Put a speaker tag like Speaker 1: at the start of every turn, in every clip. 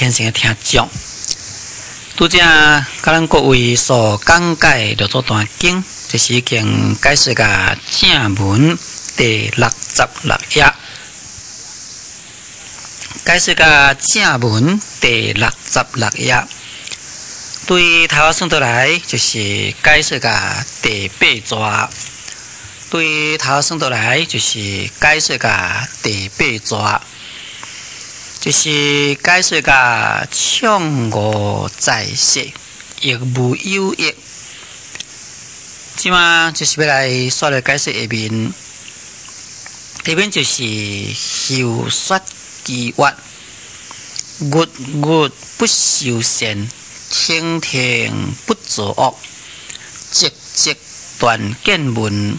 Speaker 1: 虔誠的聽眾，拄才佮咱各位所講解六祖壇經，就是已經解釋甲正文第六十六頁，解釋甲正文第六十六頁，對頭仔算倒來就是解釋甲第八逝，對頭仔算倒來就是解釋甲第八逝。就是解說甲暢悟在世，亦無有益。這馬就是欲來煞來解說下面，下面就是修說機曰，鬱鬱不修善，停停不造惡，寂寂斷見聞，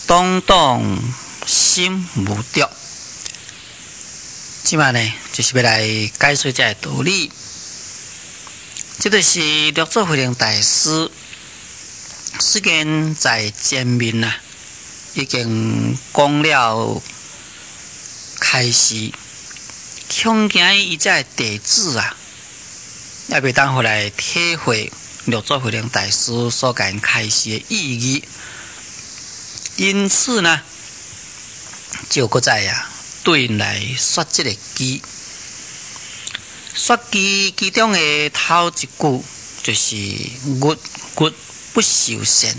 Speaker 1: 當當心無著。這馬呢，就是欲來解說這个道理。這就是六祖慧能大師，雖然在前面啊，已經講了開示，恐驚伊這个弟子啊，猶未當予來體會六祖慧能大師所共𪜶開示的意義，因此呢，就閣再啊，對𪜶來說這个偈，說偈其中的頭一句就是鬱鬱不修善。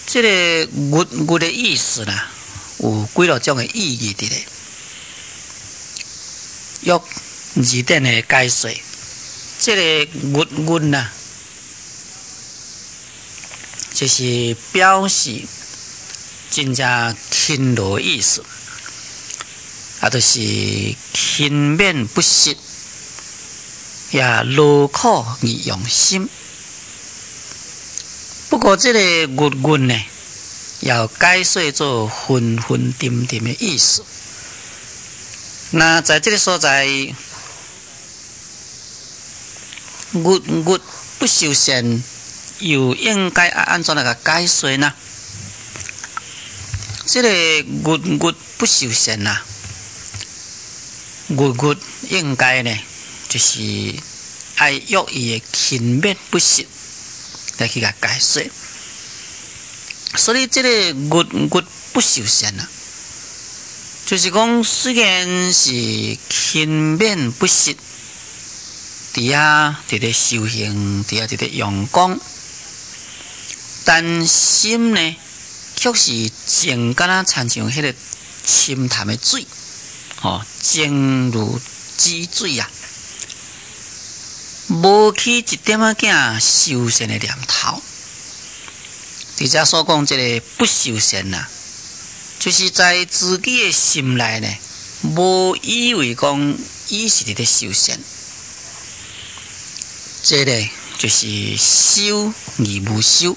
Speaker 1: 這个鬱鬱的意思啦，有幾落種的意義佇咧。約字典的解說，這个鬱鬱啊，就是表示真正勤勞的意思。啊，就是勤勉不息，也勞苦而用心。不過，這个鬱鬱呢，也解說做昏昏沉沉的意思。那在這个所在，鬱鬱不修善，又應該按怎來共解說呢？這个鬱鬱不修善啊！鬱鬱應該呢，就是愛約伊的勤勉不息來去共解說。所以這个鬱鬱不修善啊，就是講雖然是勤勉不息，佇遐佇咧修行，佇遐佇咧用功，但心呢，卻是靜敢若親像彼个深潭的水。哦，靜如止水啊，無起一點仔仔修善的念頭。佇遮所講這个不修善啊，就是在自己的心內呢，無以為講伊是佇咧修善，這个就是修而無修。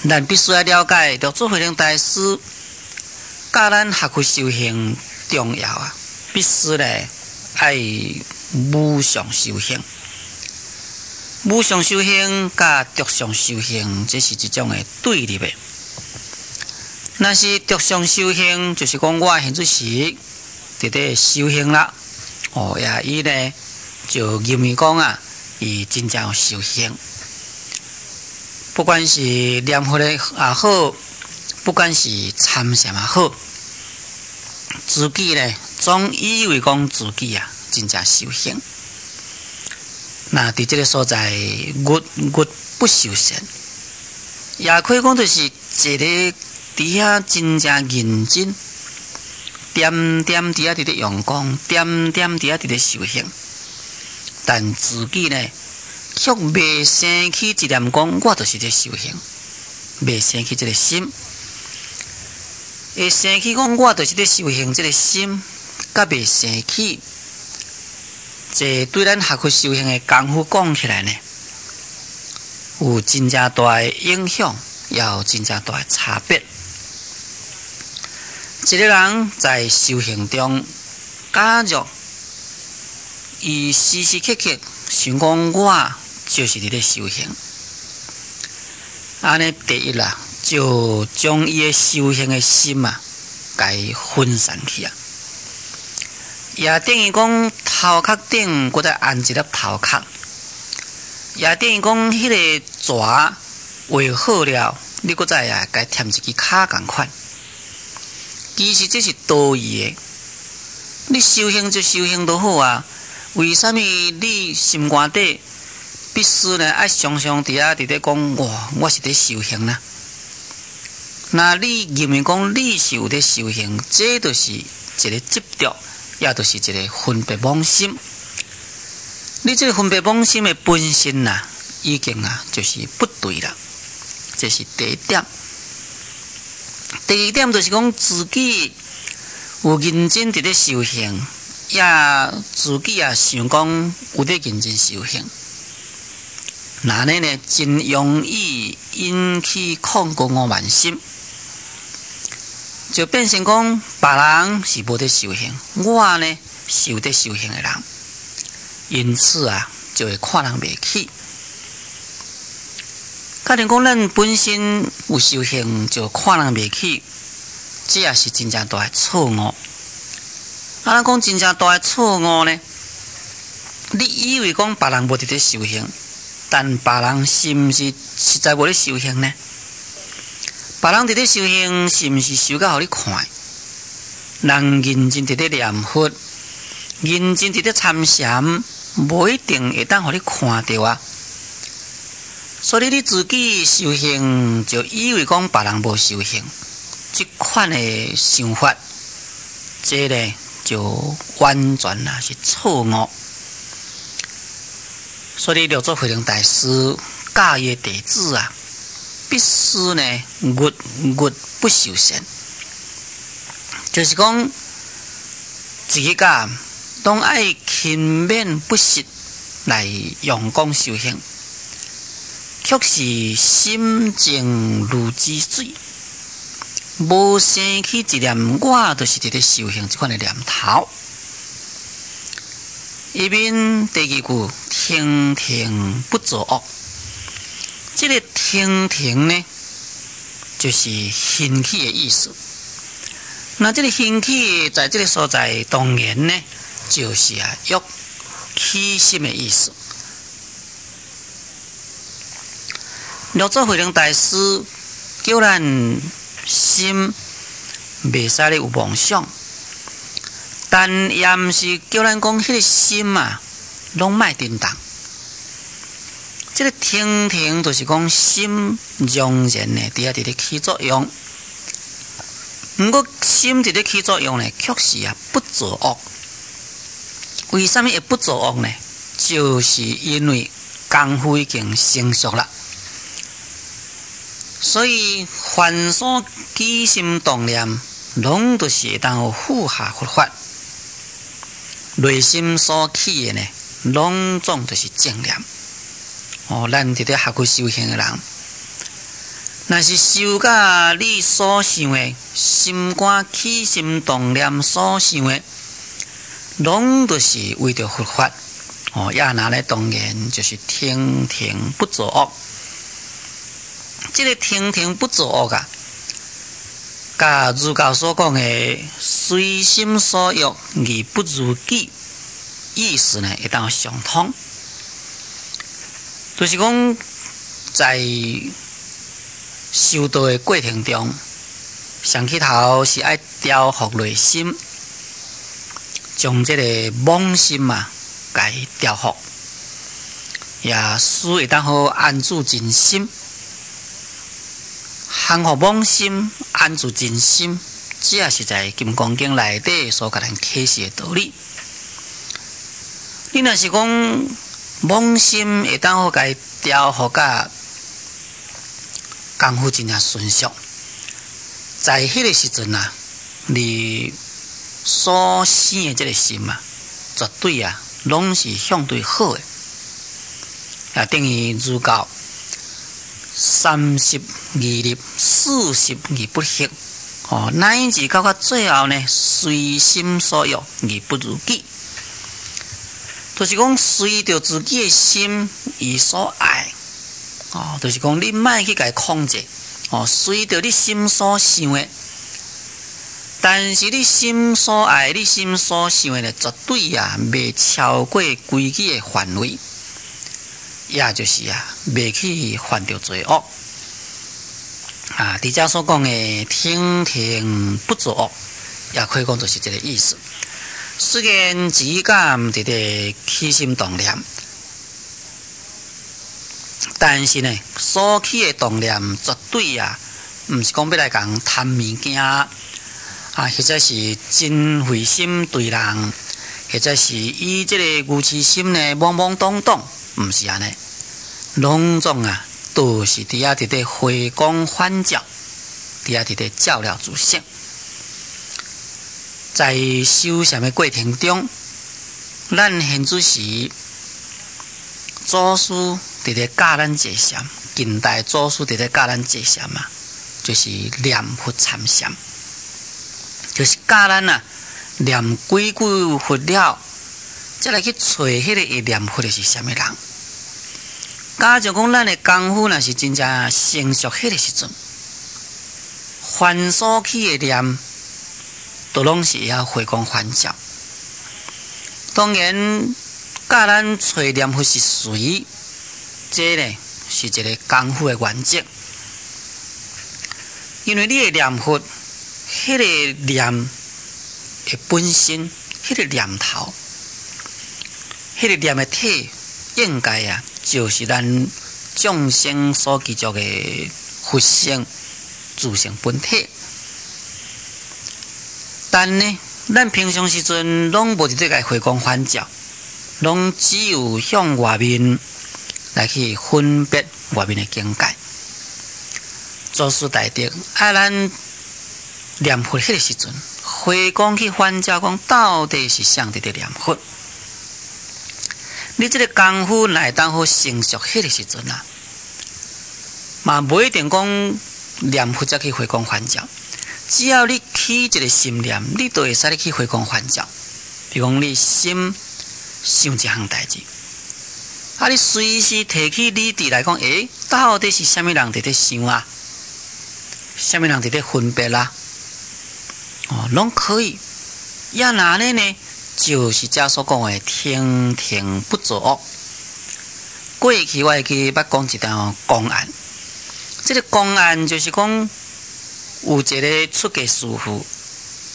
Speaker 1: 咱必須愛了解六祖慧能大師教咱學佛修行重要啊，必須咧愛無相修行。無相修行佮著相修行，這是一種的對立的。若是著相修行，就是講我現這時佇咧修行啦。哦，也伊呢就認為講啊，伊真正有修行。不管是念佛的也好，不管是參禪也好，自己呢總以為講自己啊真正修行。那佇這个所在，鬱鬱不修善，也可以講就是一个佇遐真正認真，恬恬佇遐佇咧用功，恬恬佇遐佇咧修行，但自己呢，卻未生起一念講，我就是咧修行，未生起這个心，會生起講我就是咧修行這个心，佮未生起，這對咱學佛修行的功夫講起來呢，有真正大的影響，也有真正大的差別。一个人在修行中，假若伊時時刻刻想講我就是佇咧修行，按呢第一啦，就將伊的修行的心啊，共伊分散去啊。也等於講頭殼頂閣再安一粒頭殼，也等於講彼个蛇畫好了，你閣再啊共添一支跤仝款。其實這是多餘的。你修行就修行就好啊，為啥物你心肝底必須呢愛常常佇遐佇咧講我我是佇修行呢？若你認為講你是有佇修行，這就是一个執著，也就是一个分別妄心。你這个分別妄心的本身啊，已經啊就是不對啦。這是第一點。第二點就是講自己有認真佇咧修行，也自己也想講有佇認真修行，那呢呢真容易引起抗拒傲慢心，就變成講別人是無佇修行，我呢是有佇修行的人，因此啊就會看人袂起。假如講咱本身有修行，就看人袂起，這也是真正大的錯誤。啊，咱講真正大的錯誤呢？你以為講別人無佇咧修行，但別人是毋是實在無咧修行呢？別人佇咧修行，是毋是修甲予你看？人認真佇咧念佛，認真佇咧參禪，無一定會當予你看著啊。所以你自己修行，就以為講別人無修行，這款的想法，這呢就完全啊是錯誤。所以六祖慧能大師教伊的弟子啊，必須呢月月不受善，就是講一個攏愛勤勉不息來用功修行。卻是心靜如止水，無生起一念我就是佇咧修行這款的念頭。伊面第二句停停不作惡，這个停停呢，就是興起的意思。那這个興起在這个所在，當然呢，就是啊欲起心的意思。六祖慧能大師叫咱心袂使咧有妄想，但也毋是叫咱講彼个心啊，攏莫振動。這个停停就是講心仍然呢，佇遐佇咧起作用。毋過心佇咧起作用呢，卻是啊不作惡。為啥物會不作惡呢？就是因為功夫已經成熟啦。所以，凡所起心動念，攏都是會當符合佛法。內心所起的呢，攏總就是正念。哦，咱佇咧學佛修行的人，若是修甲你所想的，心肝起心動念所想的，攏都是為著佛法。哦，也若咧當然就是停停不作惡。這个停停不作惡啊，佮儒教所講的隨心所欲而不如己，意思呢會當相通。就是講在修道的過程中，上起頭是愛調伏內心，將這个妄心啊，共伊調伏，也使會當好安住真心。降伏妄心，安住真心，這也是在《金剛經》內底所共咱啟示的道理。你若是講妄心會當好共伊調伏甲功夫真正純熟，在彼个時陣啊，你所生的這个心啊，絕對啊，攏是向對好的，也等於儒教。三十而立，四十而不惑，哦，乃至到到最後呢，隨心所欲而不如己，就是講隨著自己的心伊所愛，哦，就是講你莫去共伊控制，哦，隨著你心所想的，但是你心所愛、你心所想的，絕對啊，袂超過規矩的範圍，也就是啊，袂去犯著罪惡。啊，佇遮所講的聽聽不作惡，也可以講就是這个意思。雖然只敢佇咧起心動念，但是呢，所起的動念絕對啊，毋是講欲來共人貪物件啊，或者是嗔恚心對人，或者是以這个愚癡心呢懵懵懂懂，毋是按呢，攏總啊，都是佇遐佇咧回光返照，佇遐佇咧照料自性。在修禪的過程中，咱現此時祖師佇咧教咱坐禪，近代祖師佇咧教咱坐禪啊，就是念佛參禪，就是教咱啊念幾句佛了，才來去揣彼个會念佛的是啥物人。假如講咱的功夫若是真正成熟，彼个時陣，凡所起的念，都攏是會曉回光返照。當然，教咱揣念佛是誰，這呢是一个功夫的原則。因為你會念佛，彼个念的本身，彼个念頭，彼个念的體，應該啊，就是咱眾生所具足的佛性、自性本體。但呢，咱平常時陣攏無佇咧共回光返照，攏只有向外面來去分別外面的境界。祖師大德愛咱念佛彼个時陣，回光去返照，講到底是啥佇咧念佛？你這个功夫若會當好成熟，彼个時陣啊，嘛無一定講念佛才去回光返照。只要你起一个心念，你就會使咧去回光返照。比如講，你心想一項代誌，啊，你隨時提起理智來講，欸，到底是啥物人佇咧想啊？啥物人佇咧分別啊？哦，攏可以。也若按呢呢，就是遮所講的聽聽不作惡。過去我會記捌講一段公案，這个公案就是講，有一个出家師父，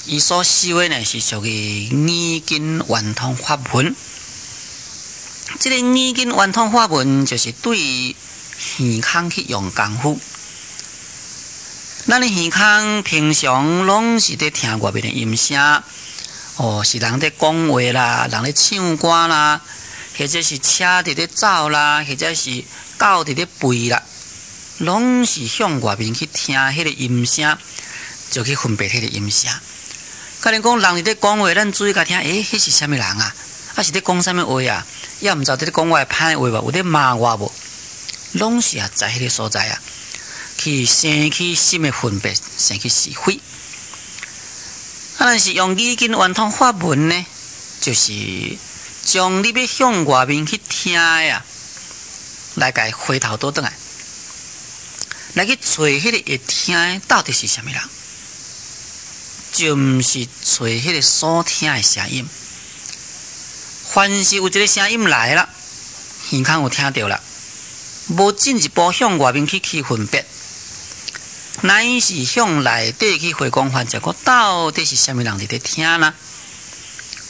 Speaker 1: 伊所修的呢是屬於耳根圓通法門。這个耳根圓通法門就是對耳孔去用功夫。咱的耳孔平常攏是佇聽外面的音聲，哦，是人佇講話啦，人咧唱歌啦，或者是車佇咧走啦，或者是狗佇咧吠啦。攏是向外面去聽彼个音聲，就去分別彼个音聲。假如講人佇咧講話，咱注意共聽，欸，彼是啥物人啊？啊是咧講啥物話啊？也毋知佇咧講我的歹話無？有咧罵我無？攏是啊，在彼个所在啊，去生起心的分別，生起是非。啊，若是用耳根圓通法門呢，就是將你欲向外面去聽的啊，來共回頭倒轉來。來去揣彼个會聽的到底是啥物人，就毋是揣彼个所聽的聲音。凡是有一个聲音來啦，耳孔有聽著啦，無進一步向外面去去分別，乃是向內底去回光返照，講到底是啥物人佇咧聽呢？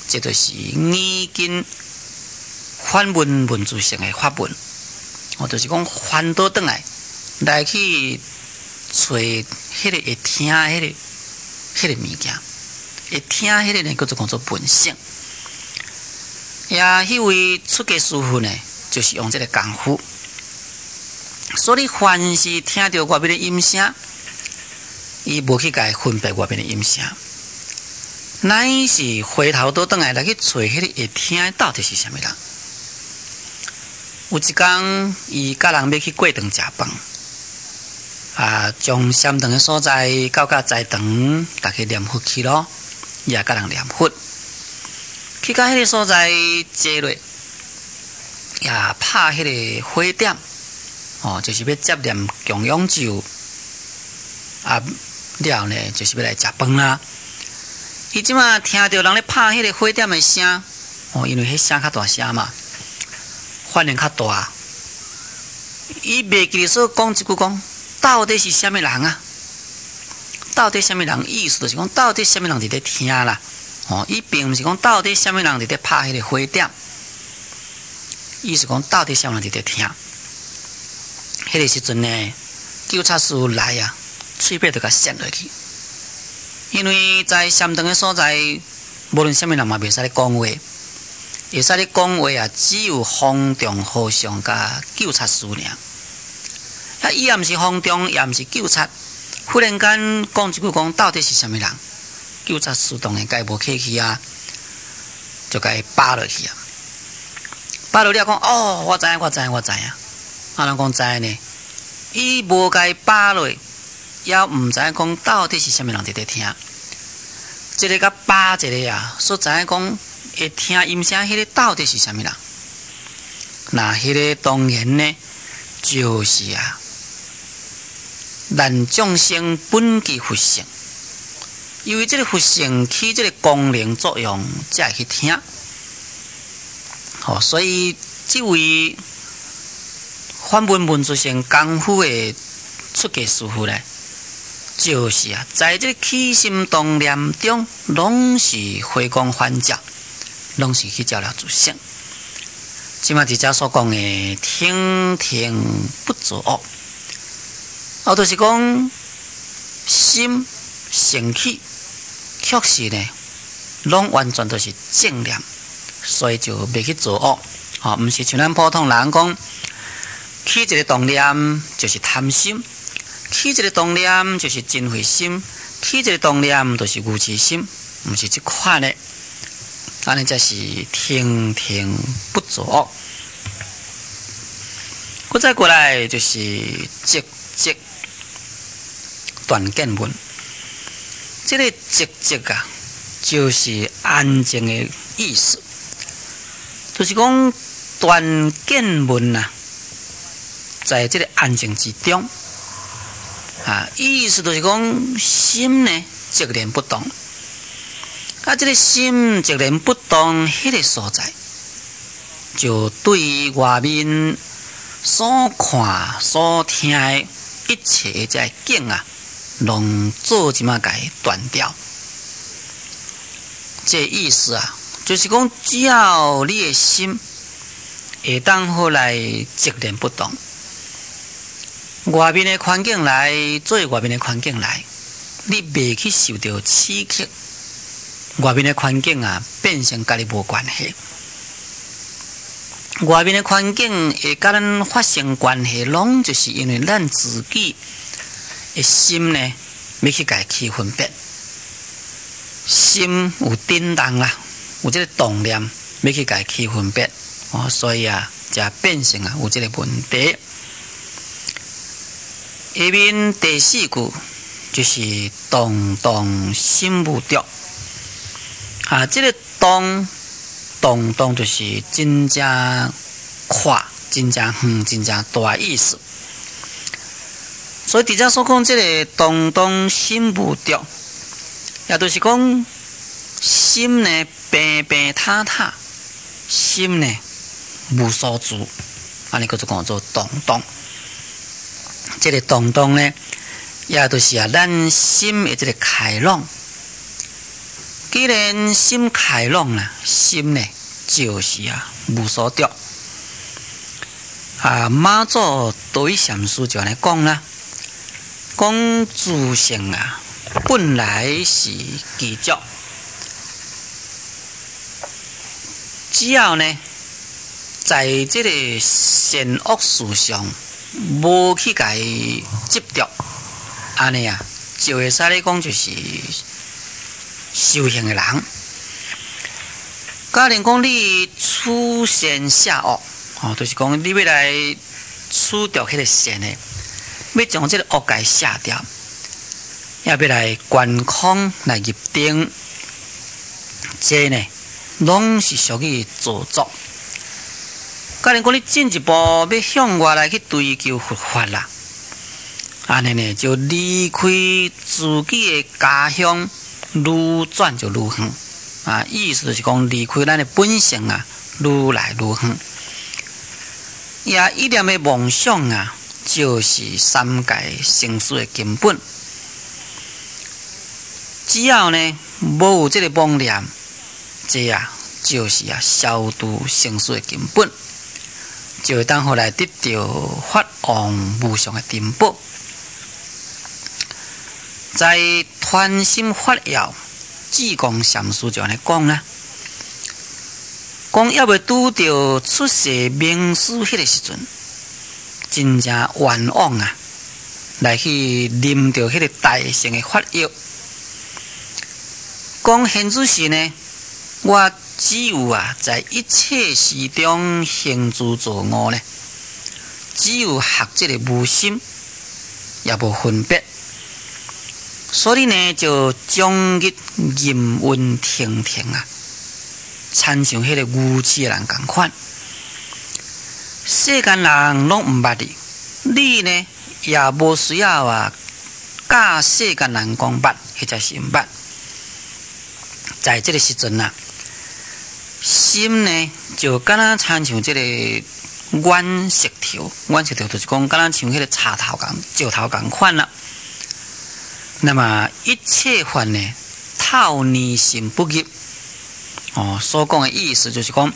Speaker 1: 這就是耳根反問問自性的法門，哦，就是講翻倒轉來。來去揣彼个會聽彼个物件，會聽彼个呢叫做講做本性。也彼位出家師父呢，就是用這个功夫。所以凡是聽著外面的音聲，伊無去共分別外面的音聲，乃是回頭倒轉來來去揣彼个會聽到底是啥物人。有一工，伊佮人欲去過堂食飯。啊，將禪堂的所在到甲齋堂，逐家念佛去咯，伊也佮人念佛。去到彼个所在坐落，也拍彼个火點，哦，就是欲接念供養咒，啊，了後呢，就是欲來食飯啦。伊這馬聽著人咧拍彼個火點的聲，哦，因為彼聲較大聲嘛，反應較大。伊袂記得說講一句講，到底是啥物人啊？到底啥物人？意思就是講，到底啥物人佇咧聽啦？哦，伊並毋是講到底啥物人佇咧拍彼個火點，意思講到底啥物人佇咧聽。彼個時陣呢，糾察司來啊，喙尾就共搧落去。因為在禪堂的所在，無論啥物人嘛袂使咧講話，會使咧講話啊，只有方丈和尚佮糾察司爾。啊，伊也毋是方丈，也毋是糾察，忽然間講一句講，到底是啥物人？糾察司當然共伊無客氣啊，就共伊巴落去啊。巴落了講，哦，我知影，我知影，我知影。啊，人講知呢？伊無共伊巴落，也毋知影講到底是啥物人佇咧聽。這个佮巴一个啊，所知影講會聽音聲，彼個到底是啥物人？那彼個當然呢，就是啊，咱眾生本具佛性，因為這個佛性起這個功能作用，才會去聽。吼，所以這位梵文文殊性功夫的出家師父呢，就是啊，在這個起心動念中，攏是回光返照，攏是去照了自性。這馬佇遮所講的聽聽不作惡，哦，就是講心生起，確實呢，攏完全都是正念，所以就袂去做惡。吼，毋是像咱普通人講，起一個動念就是貪心。起一個動念就是嗔恚心，起一個動念就是愚癡心，毋是這款的。按呢才是聽聽不作惡。閣再過來就是寂寂斷見聞。這個寂寂啊，就是安靜的意思，就是講斷見聞啊，在這個安靜之中。啊，意思就是講心呢，寂然不動。啊，這個心寂然不動，彼個所在，就對外面所看、所聽的一切的這个境啊，攏做這麼共伊斷掉。這個意思啊，就是講只要你的心會當好來寂然不動。外面的環境來，做外面的環境來，你袂去受著刺激。外面的環境啊，變成佮你無關係。外面的環境會佮咱發生關係，攏就是因為咱自己的心呢，欲去共伊起分別，心有震動啦，有這個動念，欲去共伊起分別，哦，所以啊，才變成啊有這個問題。下面第四句就是動動心無著啊，這個動動動就是真正闊、真正遠、真正大意思。所以佇遮所講這個動動心無著，也就是講心呢平平坦坦，心呢無所住，按呢叫做講做動動。這個動動呢，也就是啊，咱心的這個開朗。既然心開朗啦，心呢就是啊無所著。啊，馬祖道一禪師就按呢講啦，講自性啊，本來是具足，只要呢，在這個善惡事上無去共伊執著，按呢啊，就會使咧講就是修行的人。假如講你取善捨惡，吼，就是講你欲來取著彼個善的，欲將這個惡共伊捨掉，也欲來觀空來入定，這呢，攏是屬於造作。假如講你進一步欲向外來去追求佛法啦，按呢呢就離開自己的家鄉，愈轉就愈遠啊！意思就是講離開咱的本性啊，愈來愈遠。也一念的妄想啊，就是三界生死的根本。只要呢，無有這个妄念，這啊就是啊消除生死的根本，就會當予來得到法王無上的珍寶。在傳心法要，智光禪師就按呢講啦，講猶未拄著出世明師彼个時陣，真正冤枉啊，來去啉著彼个大乘的法藥。講現此時呢，我只有啊，在一切時中行住坐臥呢，只有學這个無心，也無分別。所以呢，就終日吟韻婷婷啊，親像彼个愚癡的人仝款。世間人攏毋捌你，你呢也無需要啊，教世間人講捌，或者是毋捌。在這个時陣啊，心呢就敢若親像這个軟石頭，軟石頭就是講敢若像彼个柴頭仝、石頭仝款啦。那麼一切法呢，透念心不入。哦，所講的意思就是講，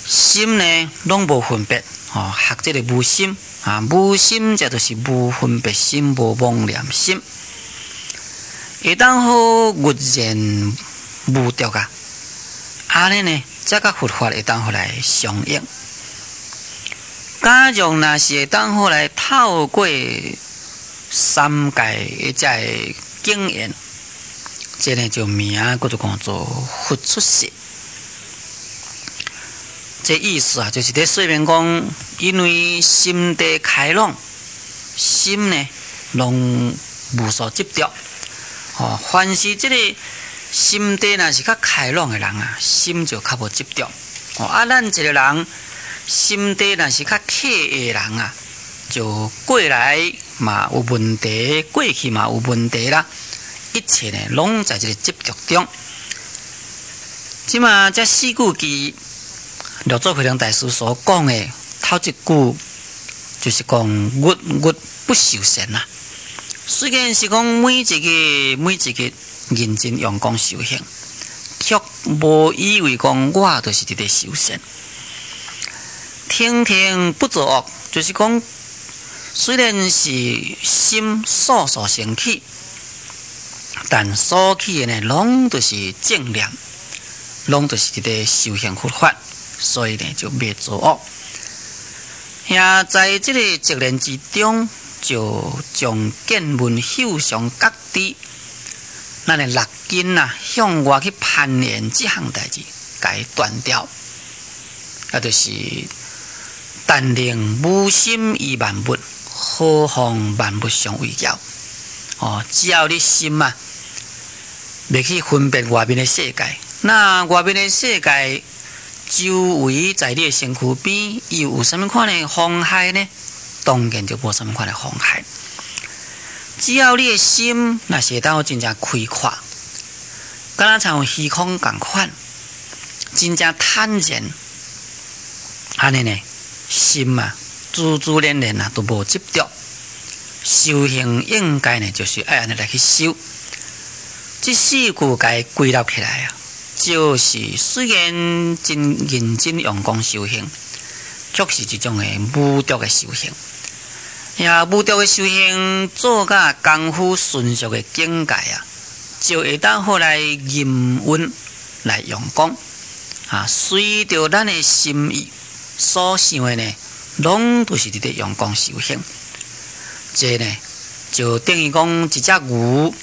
Speaker 1: 心呢攏無分別，哦，學這个無心啊，無心這就是無分別心、無妄念心，會當好兀然無著啊，按呢呢，才佮佛法會當予來相應。假如若是會當予來透過三界的這个經驗，這个就名叫做講做佛出世。這意思啊，就是佇說明講，因為心地開朗，心呢攏無所執著。哦，凡是這个心地若是較開朗的人啊，心就較無執著。哦，啊，咱一个人心地若是較客的人啊，就過來嘛有問題，過去嘛有問題啦。一切呢，攏在這个執著中。這馬這四句偈，六祖慧能大師所講的頭一句，就是講日日不受善啊。雖然是講每一个每一个認真用功修行，卻無以為講我就是佇咧修善。停停不作惡，就是講雖然是心數數生起，但所起的呢，攏都是正念，攏都是佇咧修行佛法，所以呢就袂作惡。也在這个寂然之中，就將見聞嗅嘗覺知，咱的六根啊向外去攀緣這項代誌，共伊斷掉，啊，就是但令無心於萬物，何妨萬物相為教。哦，只要你心啊，袂去分別外面的世界，那外面的世界周圍在你的身軀邊，伊有啥物款的妨害呢？當然就無啥物款的妨害。只要你的心若是會當真正開闊，敢若親像虛空仝款，真正坦然，按呢呢，心啊，自自然然啊，都無執著。修行應該呢，就是愛按呢來去修。這四句共伊歸納起來啊，就是雖然真認真用功修行，卻是一種的無著的修行。也無著的修行做甲功夫純熟的境界啊，就會當予來吟韻來用功啊，隨著咱的心意所想的呢，攏都是佇咧用功修行。這呢，就等於講一隻牛，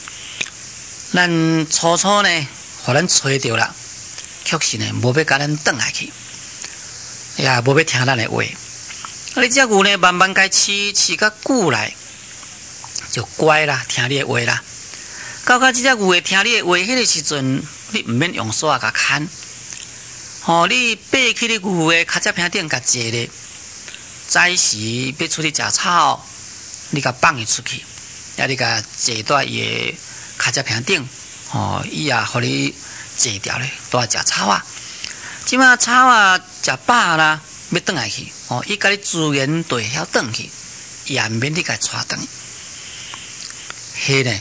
Speaker 1: 咱初初呢，予咱揣著啦，確實呢，無欲共咱轉來去，也無欲聽咱的話。啊，你這牛呢，慢慢共飼，飼較久來，就乖啦，聽你的話啦。到這隻牛會聽你的話，彼个時陣，你毋免用索仔共牽。吼，你爬去你牛的跤跡坪頂共坐咧，早時欲出去食草，你共放伊出去，啊，你共坐佇伊的跤跡坪頂，吼，伊也予你坐牢咧，都愛食草仔。這馬草仔食飽啦，欲轉來去，哦，伊共你自然就會曉轉去，伊也毋免你共伊帶轉去。彼呢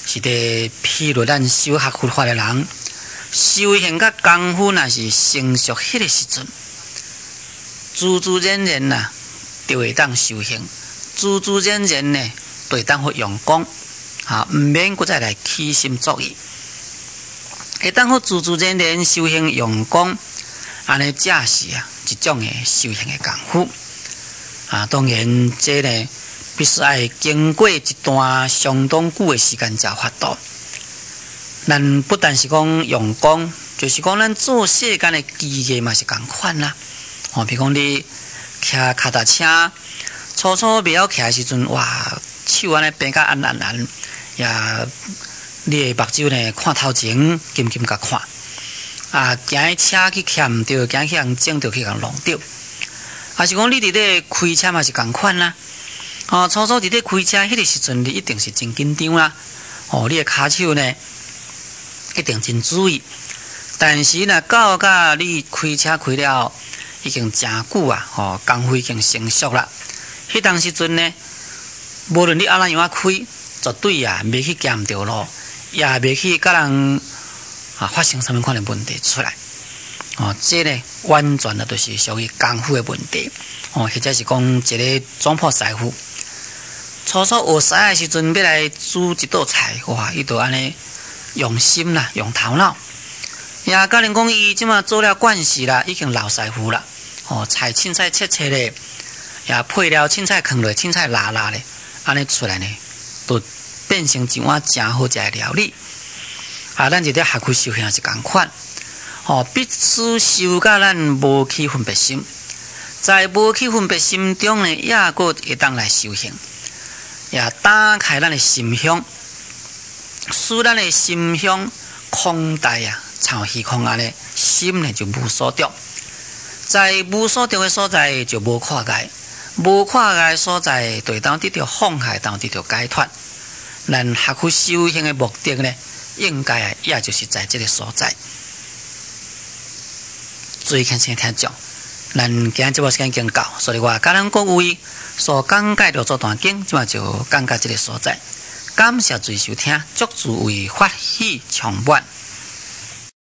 Speaker 1: 是佇譬如咱修學佛法的人，修行佮功夫若是成熟彼个時陣，自自然然呐，就會當修行，自自然然呢，就會當予用功，啊，毋免閣再來起心作意，會當予自自然然修行用功，按呢才是啊一種的修行的功夫。啊，當然這呢必須愛經過一段相當久的時間才有法度。咱不但是講用功，就是講咱做世間的機藝嘛是仝款啦。吼，比如講你騎跤踏車，初初袂曉騎的時陣，哇，手按呢平甲按按按，也你的目睭呢看頭前，緊緊共看，啊，驚車去騎毋著，驚去予撞著去予弄著。啊是講你佇咧開車嘛是仝款啦。哦，初初佇咧開車彼个時陣，你一定是真緊張啦。哦，你的跤手呢一定真注意。但是若到甲你開車開了已經誠久啊，吼，功夫已經成熟啦。彼當時陣呢，無論你按怎樣仔開，絕對啊袂去行毋著路，也袂去共人啊發生啥物款的問題出來。哦，這呢完全啊，就是屬於功夫的問題。哦，或者是講一个總鋪師傅，初初學師的時陣，欲來煮一道菜，哇，伊就按呢用心啦，用頭腦。也假如講伊這馬做了慣勢啦，已經老師傅啦。哦，菜凊彩切切咧，也配料凊彩囥落，凊彩抐抐咧，按呢出來呢，就變成一碗誠好食的料理。啊，咱佇咧學佛修行也是仝款。哦，必須修甲咱無起分別心，在無起分別心中呢，猶閣會當來修行，也打開咱的心胸，使咱的心胸廣大啊，像虛空按呢，心呢就無所著，在無所著的所在就無掛礙，無掛礙的所在就會當得著放下，當得著解脫。咱學佛修行的目的呢，應該也就是在這个所在。注意聽聽聽講，咱今日節目時間已經到，所以我共咱各位所講解六祖壇經，這馬就講到這个所在。感謝注意收聽，祝諸位法喜充滿。